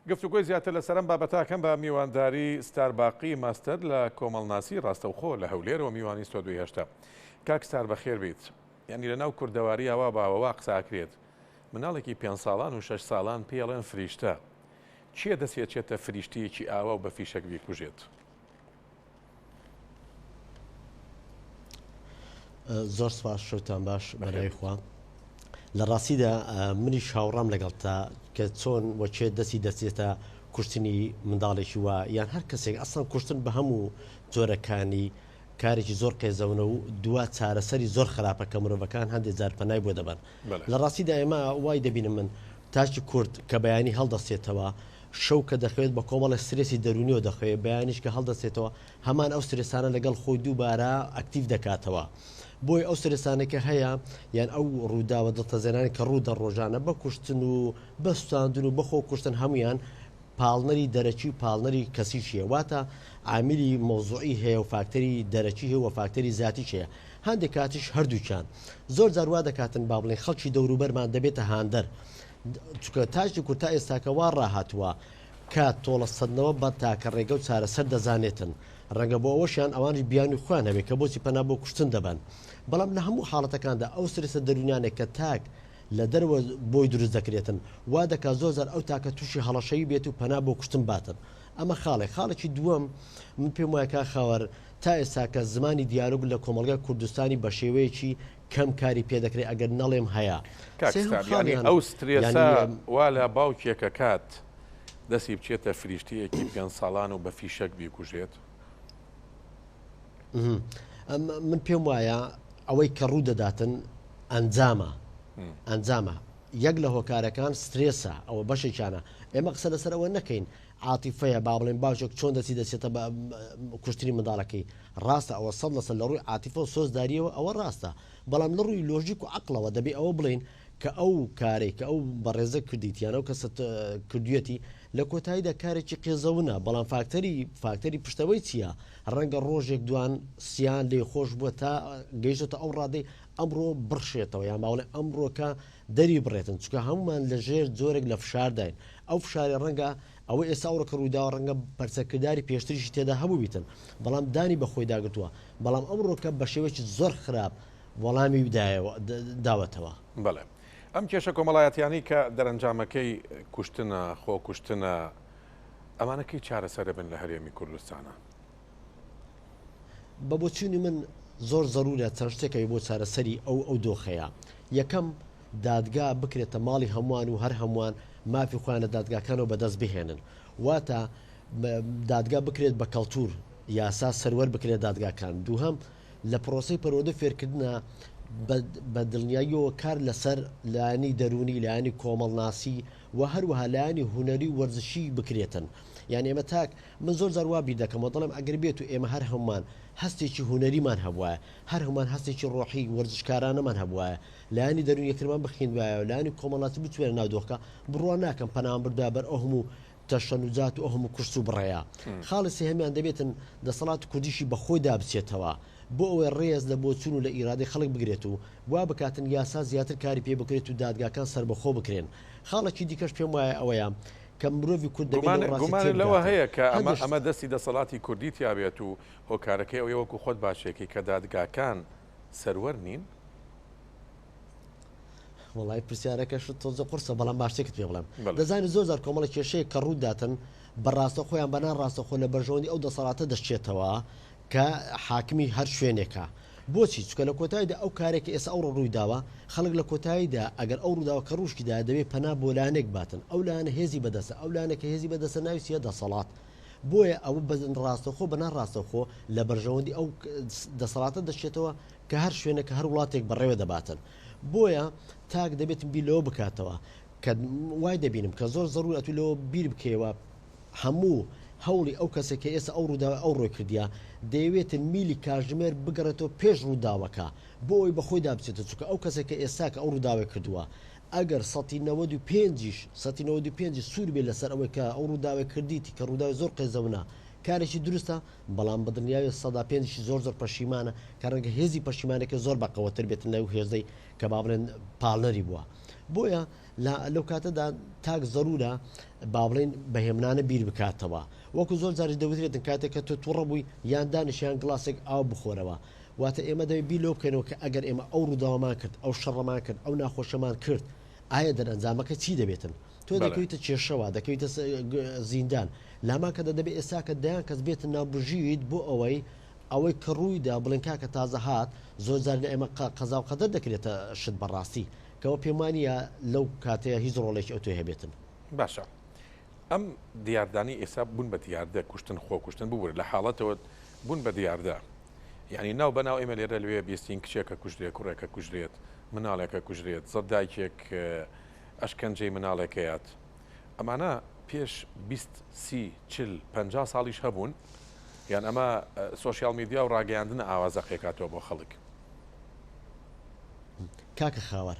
گفتوگۆی زیاتر لەسەر ئەم بابەتە ئەکەم بە میوانداری ستار باقی ماستەر لە کۆمەڵناسی ڕاستەوخۆ لە هەولێرەوە میوانی ستۆدیۆی هەشتە. کاک ستار بەخێر بیت. یانی لە ناو کوردەواریا وا باوە وا قسە ئەکرێت مناڵێکی پێنج ساڵان و شەش ساڵان پێی ئەڵێن فریشتە. کێ دەستی ئەچێتە فریشتەیەکی ئاوا و بە فیشەک بیکوژێت؟ زۆر سپاس شەوتان باش بەناوی خوا لە ڕاستیدا منیش هاوڕام لەگەڵتا کە چۆن وەکێ دەستی دەچێتە کوشتنی منداڵێکی وا یان هەر کەسێک ئەسڵەن کوشتن بە هەموو جۆرەکانی کارێکی زۆر قێزەونە و دوا چارەسەری زۆر خراپە کە مرۆڤەکان هەندێک جار پەنای بۆ دەبەن لە ڕاستیدا ئێمە وای دەبینم من تاکی کورد کە بەیانی هەڵدەستێتەوە شەو کە دەخەوێت بە کۆمەڵێ سترێسی دەروونیەوە دەخەوێت، بەیانیش کە هەڵدەستێتەوە هەمان ئەو سترێسانە لەگەڵ خۆی دووبارە ئەکتیڤ دەکاتەوە. بۆیە ئەو سترێسانەی کە هەیە یان ئەو ڕووداوە دڵتەزێنانەی کە ڕوودەن ڕۆژانە بە کوشتن و بە سوتاندن و بە خۆکوشتن هەموویان پاڵنەری دەرەکی و پاڵنەری کەسیش هەیە واتە عامیلی مەوزوعی هەیە و فاکتەری دەرەکی هەیە و فاکتەری زاتیش هەیە هەندێک کاتیش هەردووکیان زۆر جار وا دەکاتن با بڵێین خەڵکی دەوروبەرمان دەبێتە هاندەر چونکە تاکی کورد تا ئێستاکە وا ڕاهاتووە کە تۆڵە سەندنەوە بە تاکە ڕێگە و چارەسەر دەزانێتن، ڕەنگە بۆ ئەوەشیان ئەوانیش بیانووی خۆیان هەبێت کە بۆچی پەنا بۆ کوشتن دەبەن. بەڵام لە هەموو حاڵەتەکاندا ئەو سترێسە دەروونیانەی کە تاک لە دەرەوە بۆی دروست دەکرێتن وا دەکات زۆر جار ئەو تاکە تووشی هەڵەشەیی بێت و پەنا بۆ کوشتن باتن. ئەمە خاڵێک. خاڵێکی دووەم من پێم وایە کاک خاوەر تا ئێستاکە زمانی دیالۆگ لە کۆمەڵگای کوردستانی بە شێوەیەکی کەم کاری پێ دەکرێت ئەگەر نەڵێم هەیە. کاک سێهەم ستار یانی خاڵیان ئەو سترێسە یانی. وا لە باوکێک ئەکات دەستی بچێتە فریشتەیەکی پێنج ساڵان و بە فیشەک بیکوژێت؟ من پێم وایە ئەوەی کە ڕوو دەداتن ئەنجامە ئەنجامە یەک لە هۆکارەکان سترێسە ئەوە بەشێکیانە ئێمە قسە لەسەر ئەوە نەکەین عاتیفەیە با بڵێین باوکێک چۆن دەستی دەچێتە بە کوشتنی منداڵەکەی ڕاستە ئەوە سەد لەسەد لە ڕووی عاتیفە و سۆزداریەوە ئەوە ڕاستە بەڵام لە ڕووی لۆژیک و عەقڵەوە دەبێ ئەوە بڵێین کە ئەو کارەی کە ئەو بەڕێزە کردیتی یان ئەو کەسە کردویەتی لە کۆتاییدا کارێکی قێزەونە بەڵام فاکتەری فاکتەری پشتەوەی چییە ڕەنگە ڕۆژێک دوان سیان لێ خۆش بووە تا گەیشتۆتە ئەو ڕادەی ئەمڕۆ بڕشێتەوە یان باوڵێ ئەمڕۆکە دەری بڕێتن چونکە هەموومان لە ژێر جۆرێک لە فشارداین ئەو فشارەی ڕەنگە ئەوەی ئێستا ئەوڕۆ کە ڕوویداوە ڕەنگە پەرچەکرداری پێشتریشی تێدا هەبووبیتن بەڵام دانی بە خۆیدا گرتووە بەڵام ئەمڕۆکە بە شێوەیەکی زۆر خراپ وەڵامی دایەوە داوەتەوە. بەڵێ. ئەم کێشە کۆمەڵایەتیانەی کە دەرەنجامەکەی کوشتنە، خۆکوشتنە، ئەمانە کەی چارەسەرەبن لە هەرێمی کوردستانا؟ بە بۆچوونی من زۆر زەرورە چەند شتێک هەبێت بۆ چارەسەری ئەو ئەو دۆخەیە. یەکەم، دادگا بکرێتە ماڵی هەمووان و هەر هەمووان مافی خۆیان لە دادگاکانەوە بەدەست بهێنن. واتە دادگا بکرێت بە کەڵتور، یاسا سەروەر بکرێت دادگاکان. دووهەم، لە پرۆسەی پەروەردە و فێرکردنا بە دڵنیاییەوە کار لەسەر لایەنی دەروونی، لایەنی کۆمەڵناسی و هەروەها لایەنی هونەری و وەرزشی بکرێتن. یان ئێمە تاک من زۆر جار وا بیر دەکەمەوە دەڵێم ئەگەر بێت و ئێمە هەر هەموومان هەستێکی هونەریمان هەبوایە، هەر هەموومان هەستێکی ڕۆحی وەرزشکارانەمان هەبوایە، لایەنی دەروونی یەکترمان بخیندبایە و لایەنی کۆمەڵاتی بچووینە ناو دۆخەکە، بڕوا ناکەم پەنامان بردبایە بەر ئەو هەموو تەشەنوجات و ئەو هەموو کوشت و بڕەیە. خاڵی سێهەمیان دەبێتن دەسەڵاتی کوردیشی بە خۆیدا بچێتەوە بۆ ئەوەی ڕێز لە بۆچوون و لە ئیرادەی خەڵک بگرێت و وا بکاتن یاسا زیاتر کاری پێ بکرێت و دادگاکان سەربەخۆ بکرێن. خاڵێکی دیکەش پێم وایە ئەوەیە کە مرۆڤی کورد دەبێت لەو ڕاستیە گومانت لەوە تێبگاتن. هەیە کە ئەمە هەندێ شت. ئەمە دەستی دەسەڵاتی کوردی تیا بێت و هۆکارەکەی ئەوەیە وەکو خۆت باسێکی کە دادگاکان سەروەر نین؟ وەڵای پرسیارەکەشت تۆزێ قورسە بەڵام با شتێکت پێ بڵێم. بەڵێ. دەزانی زۆر جار کۆمەڵە کێشەیەک کە ڕوو داتن بە ڕاستەوخۆ یان بە ناڕاستەوخۆ لە بەرژەوەندی ئەو دەسەڵاتە دەشچێتەوە کە حاکمی هەر شوێنێکە. بۆچی؟ چونکە لە کۆتاییدا ئەو کارەی کە ئێستا ئەوڕۆ ڕووی داوە، خەڵک لە کۆتاییدا ئەگەر ئەو ڕووداوە کە ڕووشکی دایە دەبێ پەنا بۆ لایەنێک باتن، ئەو لایەنە هێزی بەدەستە، ئەو لایەنە کە هێزی بەدەستە ناوی چییە؟ دەسەڵات. بۆیە ئەوە بە ڕاستەوخۆ بە ناڕاستەوخۆ لە بەرژەوەندی ئەو دەسەڵاتە دەچێتەوە کە هەر شوێنێک کە هەر وڵاتێک بەڕێوە دەباتن. بۆیە تاک دەبێت بیر لەوە بکاتەوە کە وای دەبینم کە زۆر زەرورە ئەتوو لەوە بیر بکەیەوە هەموو هەوڵی ئەو کەسەی کە ئێستا ئەو ڕووداوەی ئەو ڕۆی کردیە دەیەوێتن میلی کاژمێر بگەڕێتەوە پێش ڕووداوەکە بۆ ئەوەی بە خۆیدا بچێتەوە چونکە ئەو کەسەی کە ئێستا کە ئەو ڕووداوەی کردووە ئەگەر سەتی 95 یش سەتی 95 ی سوور بێت لەسەر ئەوەی کە ئەو ڕووداوەی کردیتی کە ڕووداوی زۆر قێزەونە کارێکی دروستە بەڵام بە دڵنیاوی سەدا پێنجیشی زۆر زۆر پەشیمانە کە ڕەنگە هێزی پەشیمانەکەی زۆر بەقەوەتر بێتن لەو هێزەی کە با بڵێن پاڵنەری بووە. بۆیە لە لەو کاتەدا تاک زەرورە با بڵێین بە هێمنانە بیر بکاتەوە. وەکو زۆر جاریش دەوترێتن کاتێک کە تۆ توڕە بووی یان دانیشە یان گڵاسێک ئاو بخۆرەوە. واتە ئێمە دەبێت بیر لەوە بکەینەوە کە ئەگەر ئێمە ئەو ڕووداوەمان کرد، ئەو شەڕەمان کرد، ئەو ناخۆشیەمان کرد، ئایا دەرئەنجامەکە چی دەبێتن؟ تۆ دەکەویتە کێشەوە، دەکەویتە زیندان. لامان کە دەبێت ئێستا کە دەیان کەس بێتن ناو بژیویت بۆ ئەوەی ئەوەی کە ڕوویدا بڵێن کاکە تازە هات، زۆر جار لە ئێمە قەزا و قەدەر دەکرێتە شت بەڕاستی کەەوە پێم وانییە لەو کاتەیە هیچ ڕۆڵێکی ئەوتۆی هەبێتن. باشە ئەم دیاردانەی ئێستا بوون بە دیاردە کوشتن خۆکوشتن ببورە لە حاڵەتەوە بوون بە دیاردە یعنی ناو بەناو ئێمە لێرە لەوێ بیستین کچێکە کوژرێت کوڕێکە کوژرێت مناڵێکە کوژرێت زەدایکێک ئەشکەنجەی مناڵێکەیات ئەمانە پێش 20 سی چل 50 ساڵیش هەبوون یان ئەمە سۆشیال میدیا و ڕاگەیاندنە ئاوا زەقێکاتەوە بۆ خەڵک. کاکە خاوەر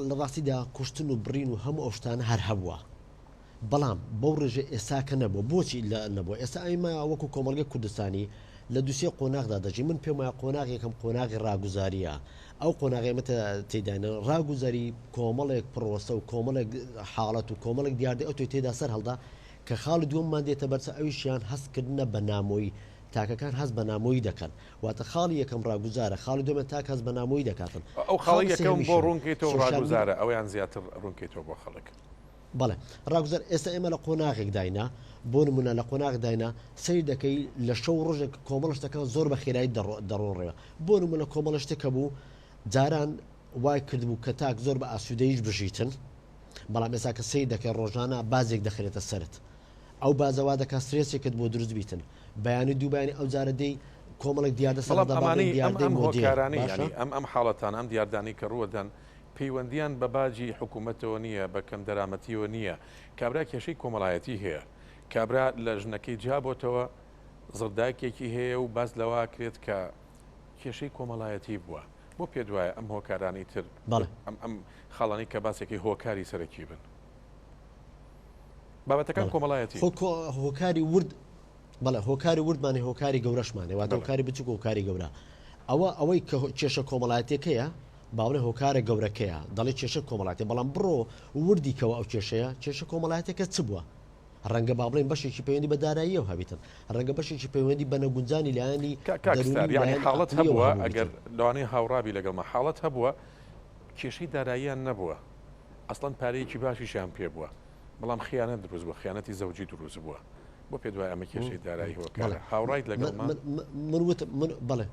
لە ڕاستیدا کوشتن و بڕین و هەموو ئەو شتانە هەر هەبووە بەڵام بەو ڕێژە ئێستاکە نەبووە بۆچی لە نەبووە ئێستا ئەیمە وەکو کۆمەڵگە کوردستانی لە دوسێ قۆناغدا دەژی من پێم وایە قۆناغ یەکەم قۆناغی ڕاگوزاریە ئەو قۆناغی ئێمە تێداینە ڕاگوزاری کۆمەڵێک پرۆسە و کۆمەڵێک حاڵەت و کۆمەڵێک دیاردەی ئەوتۆی تێدا سەر هەڵدا کە خاڵی دووەممان دێتە بەرچاو ئەویشیان هەست کردنە بە نامۆیی، تاکەکان هەست بە نامۆیی دەکەن، واتە خاڵی یەکەم ڕاگوزارە، خاڵی دووەمیان تاک هەست بە نامۆیی دەکاتن، ئەو خاڵی خاڵی یەکەم بۆ سێهەمیشیان ڕوون کەیتەوە سۆشیال میدیا. ڕاگوزارە، ئەوەیان زیاتر ڕوون کەیتەوە بۆ خەڵک. بەڵێ ڕاگوزار، ئێستا ئێمە لە قۆناغێک داینە، بۆ نموونە لە قۆناغ داینە سەیر دەکەی لە شەو و ڕۆژێک کۆمەڵە شتەکان زۆر بە خێرایی دەڕۆن ڕێوە، بۆ نموونە کۆمەڵە شتێک هەبوو جاران وای کردبوو کە تاک زۆر بە ئاسوودەییش بژیتن، بەڵام ئێستا کە سەیر دەکەی ڕۆژانە بازێک دەخرێتە سەرت ئەو بازە وا دەکات سترێسێکت بۆ دروست بیتن بەیانی دوو بەیانی ئەو جارە دێی کۆمەڵێک دیاردە سەر بەڵام هەڵدا با بڵێین ئەمانەی ئەم دیاردەی ئەم مۆدێرن هۆکارانەی باشە یانی ئەم ئەم حاڵەتانە ئەم دیاردانەی کە ڕووەدەن پەیوەندیان بە باجی حکوومەتەوە نییە بە کەم دەرامەتیەوە نییە کابرا کێشەی کۆمەڵایەتی هەیە کابرا لە ژنەکەی جیا بۆتەوە زڕدایکێکی هەیە و باس لەوە کرێت کە کێشەی کۆمەڵایەتی بووە بۆ پێت وایە ئەم هۆکارانەی تر بەڵێ. ئەم ئەم خاڵانەی کە باسێکی هۆکاری سەرەکی بن بابەتەکان بەڵێ. کۆمەڵایەتی. خۆ کۆ هۆکاری ورد بەڵێ هۆکاری وردمان هەیە هۆکاری گەورەشمان هەیە واتە بەڵێ. هۆکاری بچوک و هۆکاری گەورە ئەوە ئەوەی کە کێشە کۆمەڵایەتیەکەیە با بڵێ هۆکارە گەورەکەیە دەڵێ کێشە کۆمەڵایەتی بەڵام بڕۆ وردی کەوە ئەو کێشەیە کێشە کۆمەڵایەتیەکە چ بووە ڕەنگە با بڵێین بەشێکی پەیوەندی بە داراییەوە هەبیتن، ڕەنگە بەشێکی پەیوەندی بە نەگونجانی لایەنی کاک دەروونی ستار و یانی لایەنی حاڵەت عەقڵییەوە هەبووە ئەگەر هەبووبیتن. لەوانەیە هاوڕابی لەگەڵما حاڵەت هەبووە کێشەی داراییان نەبووە ئەسڵەن پارەیەکی باشیشیان پێ بووە بەڵام خیانەت دروست بووە خیانەتی زەوجی دروست بووە بۆ پێت وایە ئەمە کێشەی دارایی بەڵێ هۆکارە هاوڕایت من لەگەڵما؟ من من وتم من بەڵێ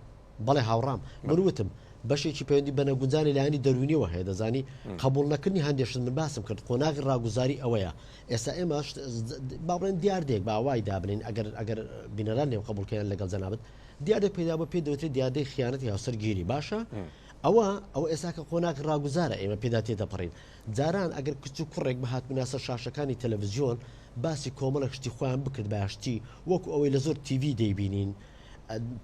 بەڵێ هاوڕام من بەڵێ. وتم بەشێکی پەیوەندی بە نەگونجانی لایەنی دەروونیەوە هەیە دەزانی قبوڵ نەکردنی هەندێک شت من باسم کرد قۆناغی ڕاگوزاری ئەوەیە ئێستا ئێمە با بڵێن دیاردێک با وای دابنین ئەگەر ئەگەر بینەران لێم قبوڵکەیان لەگەڵ جەنابت دیاردێک پەیدا بوو پێ دەوترێت دیاردەی خیانەتی هاوسەرگیری باشە ئەوە ئەوە ئێستا کە قۆناغی ڕاگوزارە ئێمە پێدا تێدەپەڕین جاران ئەگەر کچ و کوڕێک بهاتبوونە سەر شاشەکانی تەلەڤزیۆن باسی کۆمەڵێک شتی خۆیان بکردبایە شتی وەکو ئەوەی لە زۆر تیڤی دەیبینین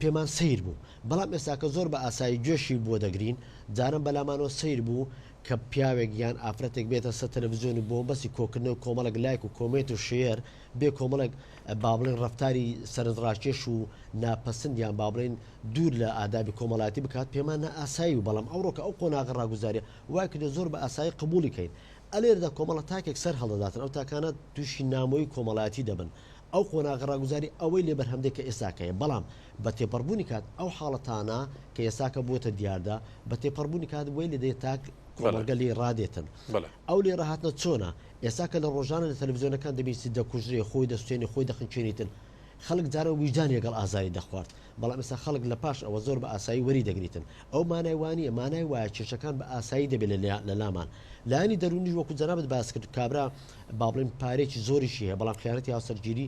پێمان سەیر بوو بەڵام ئێستاکە زۆر بە ئاسایی گوێشی بۆ دەگرین جاران بەلامانەوە سەیر بوو کە پیاوێک یان ئافرەتێک بێتە سەر تەلەڤزیۆن و بۆ مەبەستی کۆکردنەوەی کۆمەڵێک لایک و کۆمێنت و share بێ کۆمەڵێک با بڵێین ڕەفتاری سەرنجڕاکێش و ناپەسند یان با بڵێین دوور لە ئادابی کۆمەڵایەتی بکات پێمان نائاسایی بوو بەڵام ئەوڕۆ کە ئەو قۆناغە ڕاگوزاریە وای کردوە زۆر بە ئاسایی قبوڵی کەین ئەلێرەدا کۆمەڵە تاکێک سەر هەڵدەداتن ئەو تاکانە توشی نامۆیی کۆمەڵایەتی دەبن ئەو قۆناغە ڕاگوزاری ئەوەی لێ بەرهەم دێ کە ئێستاکە هەیە، بەڵام بە تێپەڕبوونی کات ئەو حاڵەتانە کە ئێستاکە بووەتە دیاردە، بە تێپەڕبوونی کات وەی لێ دێ تاک کۆمەڵگە لێی ڕادێتن. ئەو لێ ڕاهاتنە چۆنە؟ ئێستا کە لە ڕۆژانە لە تەلەفزیۆنەکان دەبیستی دەکوژرێ، خۆی دەسوتێنێ، خۆی دەخنکێنیتن، خەڵک جاران ویژدانی لەگەڵ ئازاری دەخوارد، بەڵام ئێستا خەڵک لە پاش ئەوە زۆر بە ئاسایی وەری دەگریتن. ئەو مانای وانیە، مانای وایە کێشەکان بە ئاسایی دەبێت لە لامان. لایەنی دەروونیش وەکو جەنابت باست کرد کابرا با بڵێین پارەیەکی زۆریشی هەیە بەڵام خیانەتی هاوسەرگیری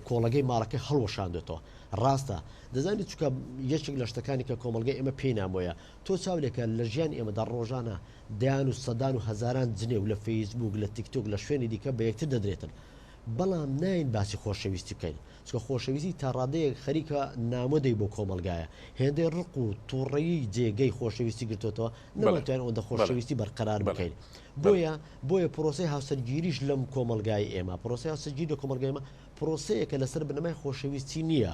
کۆڵەگەی ماڵەکەی هەڵوەشاندۆتەوە. ڕاستە. دەزانی چونکە یەکێک لە شتەکانی کە کۆمەڵگەی ئێمە پێی نامۆیە. تۆ چاو لێکە لە ژیانی ئێمەدا ڕۆژانە دەیان و سەدان و هەزاران جنێو لە فەیسبووک، لە تیکتۆک، لە شوێنی دیکە بە یەکتر دەدرێتن. بەڵام ناین باسی خۆشەویستی بکەین. چونکە خۆشەویستی تا ڕادەیەک خەریکە نامۆ دەی بۆ کۆمەڵگایە، هێندەی ڕق و توڕەیی جێگەی خۆشەویستی گرتۆتەوە، نەمانتوانی ئەوەندە خۆشەویستی بەرقەرار بکەین. بۆیە بۆیە پرۆسەی هاوسەرگیریش لەم کۆمەڵگای ئێمە، پرۆسەی هاوسەرگیری لە کۆمەڵگای ئێمە پرۆسەیەکە لەسەر بنەمای خۆشەویستی نییە،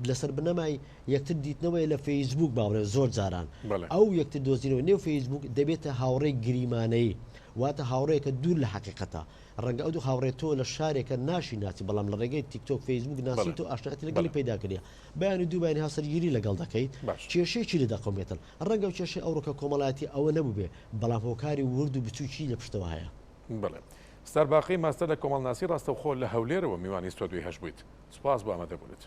لەسەر بنەمای یەکتر دیتنەوەیە لە فەیسبووک با بڵێن زۆر جاران ئەو یەکتر دۆزینەوە نێو فەیسبووک دەبێتە هاوڕێی گریمانەیی. واتە هاوڕێیەکە دوور لە حەقیقەتە. ڕەنگە ئەو دوو هاوڕێ تۆ لە شارێکە ناشی ناسی بەڵام لە ڕێگەی تیکتۆک فەیسبوک ناسی تۆ ئاشنایەتی لەگەڵی پەیدا کردیە بەیانی دوو بەیانی هاوسەرگیری لەگەڵ دەکەیت کێشەیەکی لێ دەقەومێتن ڕەنگە ئەو کێشەی ئەوڕۆکە کۆمەڵایەتی ئەوە نەبووبێ بەڵام هۆکاری ورد و بچووکی لە پشتەوە هەیە. بەڵێ. ستار باقی ماستەر لە کۆمەڵناسی ڕاستەوخۆ لە هەولێرەوە میوانی ستۆدیۆی هەشت بوویت. سوپاس بۆ ئامادەبوونت.